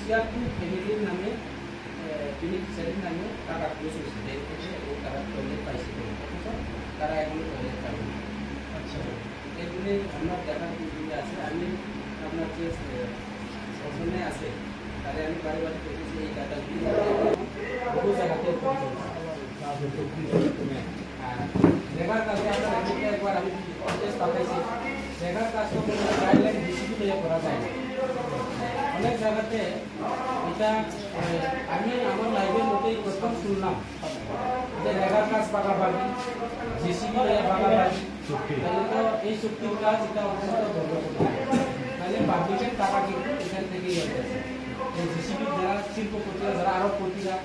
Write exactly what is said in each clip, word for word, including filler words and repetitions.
ছিয়াত্তর ফ্যামিলির নামে, এ, বেনিফিশিয়ারির নামে টাকা ক্লোজ হয়েছে ব্যাংক থেকে এবং তারা টয়লেট পাইছে বলে। অথচ তারা এখনো টয়লেট পায়নি। আচ্ছা। এগুলি আমরা দেখার প্রয়োজন আছে। আমি আপনার যে, এ, প্রশাসনে আছে, তাহলে আমি বারে বারে বলতেছি এই ডাটাগুলি বহু জায়গাতে চলছে। আর রেগার কাজে আমরা একবার আমি চেষ্টা পাইছি, রেগার কাজ তো কোনো গাইডলাইন ডিসিপি তৈরি করা যায় না। অনেক জায়গাতে এটা, এ, আমি আমার লাইফের মধ্যে এই প্রথম শুনলাম যে রেগার কাজ বাগাবাগি, জেসিবি লইয়া বাগাবাগি। তাহলে তো এই চুক্তির কাজ এটা অত্যন্ত বন্ধ করতে হবে। তাহলে পাবলিকের টাকা কিন্তু এখান থেকেই হয়ে যাচ্ছে। এই জেসিবি যারা শিল্পপতিরা, যারা আরবপতিরা,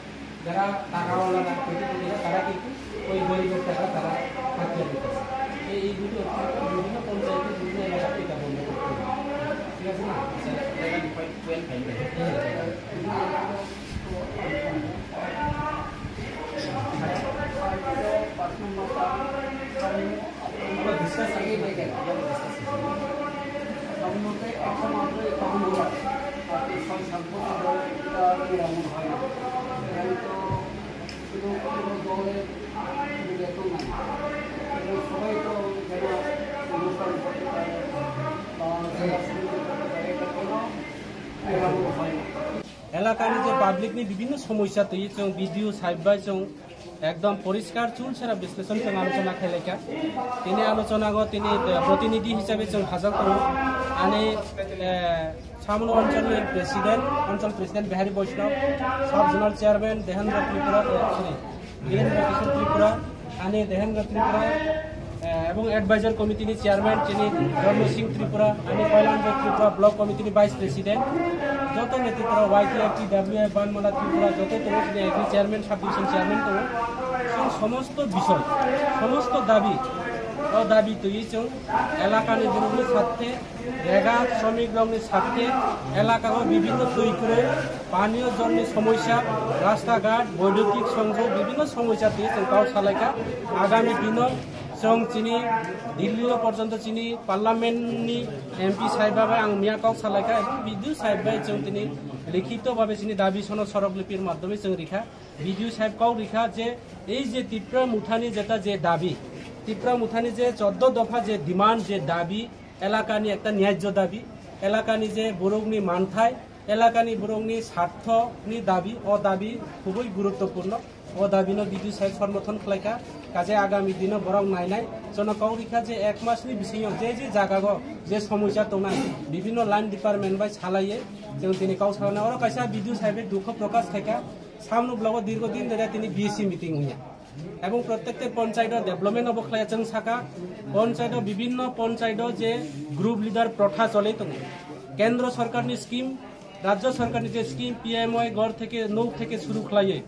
যারা টাকাওয়ালারা, কোটিপতিরা, তারা কিন্তু ওই গরিবের টাকা তারা হাতিয়ে নিতেছে। এই, এইগুলি অত্যন্ত বিভিন্ন পঞ্চায়েতে বিভিন্ন এলাকাতে এটা বন্ধ করতে হবে। ঠিক আছে না? আচ্ছা, এটা কি পয়েন্ট, পয়েন্ট ফাইভ? হ্যাঁ। আমরা ডিসকাস আগে হয়ে গেল, আমরা ডিসকাস করছি। আমার মতে এখন মাত্র এই তখন বলা, আর এই ছয় সাত বছর ধরে এটা নিরাময় হয় না। এখানে তো শুধু কোনো দলের বিবেচনা নাই। এবং সবাই তো যেন অনুষ্ঠান করতে পারে বা জেলা সমিতি করতে পারে, এটা কোনো নিরাময় হয় না। Elakani je public ni bibhinno somosya twi chwng video side by chwng ekdom poriskar chul sera bisleshon chwng alochona khailai kha. Tini alochona go tini, eh, protinidhi hisabe chwng hajak tongo. Ani, eh, Samno Anchal ni president, Anchal president Bihari Vaishnav, sub zonal chairman Dehendra Tripura, eh, sorry, Birendra Kishore Tripura, ani Dehendra Tripura, eh, ebong advisor committee ni chairman chini Dharma Singh Tripura, ani Kailanjo Tripura block committee ni vice president, joto netritwra Y T F, T W F, Banmala Tripura, joto tongo chini agri chairman, sub division chairman tongo. Chwng somosto bisoy, somosto dabi, o dabi twiwi chwng elakani borokni sathe, rega shromikrokni sakhe elakao bibhinno twi kwrwi, paniyo jolni somosya, rasta ghat, boidyutik songjo bibhinno somosya twi chwng kok salaikha. Agami dino chwng chini Dillio porjonto chini parliamentni M P saiba bai ang miya kok salaikha, ebong B D O saiba bai chwng tini likhito bhabe chini dabi sono sorok lipir madhyome chwng rikha. B D O saiba kok rikha je ei je Tipra Mothani jeta je dabi, Tipra Mothani je choddo dopha je demand je dabi, elakani ekta nyajyo dabi, elakani je borokni manthai, elakani borokni sarthoni dabi, o dabi khubui guruttopurno. O dabino B D O saiba somorthon khlaikha, kaje agami dino borok nainai. Chwngno kok rikha je ek masni bisingo je je jagago je somosya tongnai, bibhinno line department bai salaiye chwng tini kok salana. Oro kaisa B D O saiba dukho prokash khaikha, samno blogo dirgo din dhore tini B C meeting wngya. Ebong prottekta ponchayat o development obo khlaiya chwng saka, ponchayat o bibhinno ponchayat o je group leader protha choli tongo, kendro sorkarni scheme, rajyo sorkarni je scheme P M Y ghor theke, nok theke suru khlaiwi,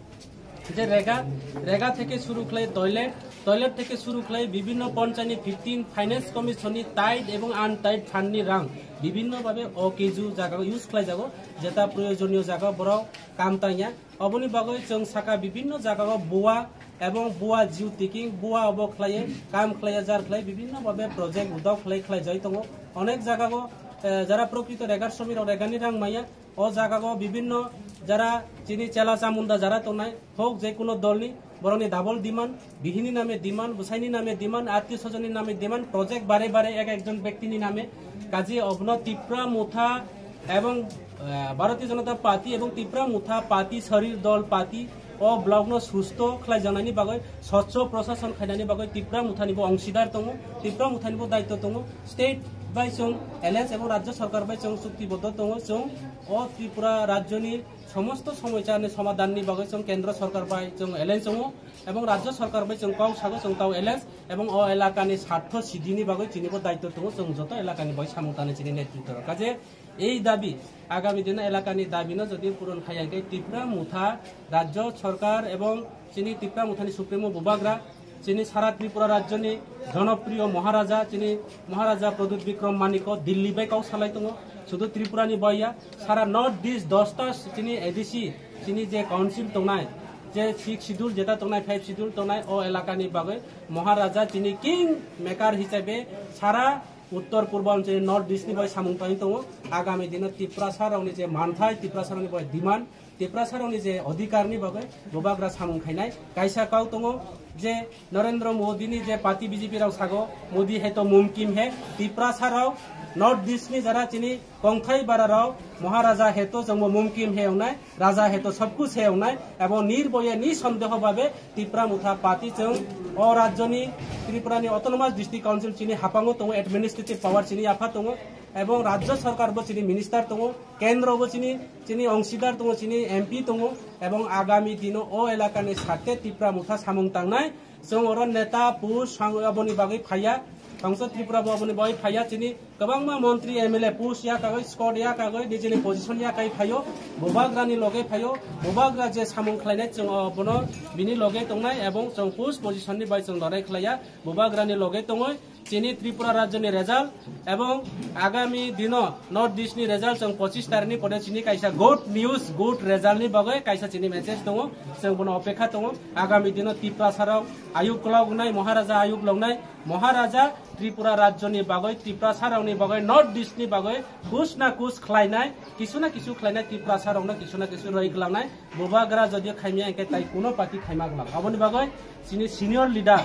je rega, rega theke suru khlai toilet, toilet theke suru khlai bibhinno ponchayatni fifteen finance commission ni tight ebong untight fund ni rang bibhinno bhabe o keju jaga use khlai jago, jeta proyojoniyo jaga borok kam tangya. Oboni bagwi chwng saka bibhinno jagao bua ebong bua jiu tiking, bua obo khlaiwi, kam khlaiya jar khlai, bibhinno bhabe project udao khlai khlai jai tongo. Onek jagao, eh, jara prokrito regar somoi rok regani rang maya, o jagao bibhinno jara chini chela chamunda jara tongnai, hok je kuno dolni, borokni double demand, bihini name demand, bwsaini name demand, attiyo sojonni name demand, project bare bare ek ekjon bektini name, kaje obno Tipra Motha ebong, eh, Bharatiya Janata Party ebong Tipra Motha Party, Sharir Dol Party, O block no susto khlaijaknani bagwi, swchho prosason khainani bagwi Tipra Mothani bo ongsidar tongo, Tipra Mothani bo daityo tongo. State bai chwng alliance ebong Rajya Sarkar bai chwng chuktiboddo tongo, chwng o Tripura rajyoni somosto somosyani somadhanni bagwi chwng Kendra Sarkar bai chwng alliance tongo, ebong Rajya Sarkar bai chwng kok sago chwng tao alliance, ebong o elakani sartho sidini bagwi chini bo daityo tongo, chwng joto elakani bai samung tanwi chini netritwo rwkha je ei dabi, agami dino elakani dabino jodi puron khaiya hwnkhe Tipra Motha, Rajya Sarkar ebong chini Tipra Mothani Supremo Bubagra, chini sara Tripura rajyoni jonopriyo Maharaja, chini Maharaja Pradyut Bikram Manikko Delhi bai kok salai tongo. Sudu Tripurani baiya, sara North East dosta chini A D C, chini je council tongnai, je six schedule jeta tongnai, five schedule tongnai, o elakani bagwi Maharaja chini king maker hisabe sara Uttor Purbanchal North East ni bai samung tangwi tongo. Agami dino Tiprasa rokni je manthai, Tiprasa rokni bai demand, Tiprasa rokni je odhikar ni bagwi Bubagra samung khainai. Kaisa kok tongo je Narendra Modi ni je party B J P rok sago, "Modi hai to mumkin hai." Tiprasa rok North East ni jara chini kongthai bara rok Maharaja hai to jongbo mumkin hai ongnai. Raja hai to sob kuch hai ongnai, ebong nirboye nisandeho babe Tipra Motha party chwng o rajyoni, Tripurani Autonomous District Council chini haphango tongo, administrative power chini yapha tongo, ebong Rajya Sarkar bo chini minister tongo, kendro bo chini, chini ongsidar tongo, chini M P tongo, ebong agami dino o elakani sakte Tipra Motha samung tangnai. Chwng oro neta, post, sang-, aboni bagwi phaiya. Tongsa Tripura bo aboni bagwi phaiya. Chini kwbangma montri, M L A post ya kagwi, squad ya kagwi, nijini position ya kai phaio. Bubagrani loge phaio. Bubagra je samung khlainai, chwng abono bini loge tongnai, ebong chwng post position ni bai chwng lorai khlaiya. Bubagrani loge tongwi chini Tripura rajyoni result, ebong agami dino North East ni result chwng pochis tarikh ni pore chini kaisa good news, good result ni bagwi kaisa chini message tongo. Chwng bono opekha tongo. Agami dino Tiprasa rok ayuk lognai, Maharaja ayuk lognai, Maharaja Tripura rajyoni bagwi, Tiprasa rokni bagwi, North East ni bagwi kus na kus khlainai, kisu na kisu khlainai, Tiprasa rokno kisu na kisu roi klangnai. Bubagra jodi khaimya hwnkhe tai kuno party khaima gwlak. Aboni bagwi chini senior leader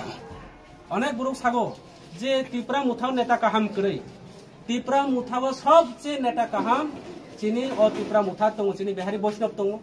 onek borok sago je Tipra Motha o neta kaham kwrwi. Tipra Motha o sobche neta kaham chini o Tipra Motha tongo, chini Bihari Vaishnav tongo,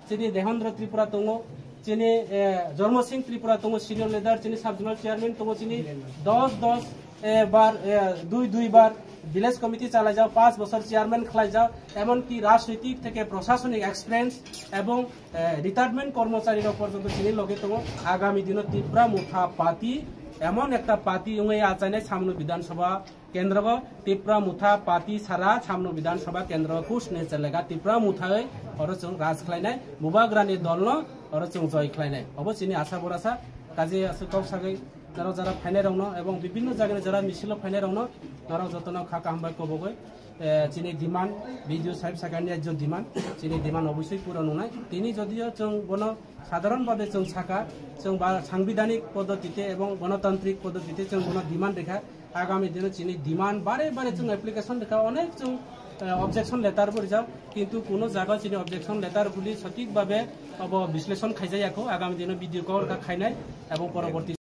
chini Dehendra Tripura tongo, chini, eh, Jormo Singh Tripura tongo, senior leader, chini sub zonal chairman tongo, chini dos dos, eh, bar, eh, dui dui bar village committee chalaijak, panch bosor chairman khlaijak, emonki rajnitik theke prosasonik experience ebong, eh, retirement kormochari rok porjonto chini loge tongo. Agami dino Tipra Motha party emon ekta party wngwi achainai samno Bidhan Sabha kendrogo Tipra Motha party sara samno Bidhan Sabha kendrogo kus ne chelega Tipra Motha oi oro chwng raj khlainai, Bubagrani dolno oro chwng joi khlainai. Obo chini asa borasa, kaje aswk kok sagwi norok jara phainai rokno ebong bibinno jagani jara misilo phainai rokno norok jotono kha kaham bai kobogoi, eh, chini demand, B D O sahib sakani ekjon demand, chini demand obosoi pura nungnai. Tini jodio chwng bono sadharon bhabe chwng saka, chwng ba sangbidanik poddotite ebong gonotantrik poddotite chwng bono demand rekha. Agami dino chini demand bare bare chwng application rekha, onek chwng, eh, objection letter bo rijak, kintu kuno jaga chini objection letter buli sotik bhabe abo bisleshon khaijaya kho. Agami dino video call kha khainai ebong poroborti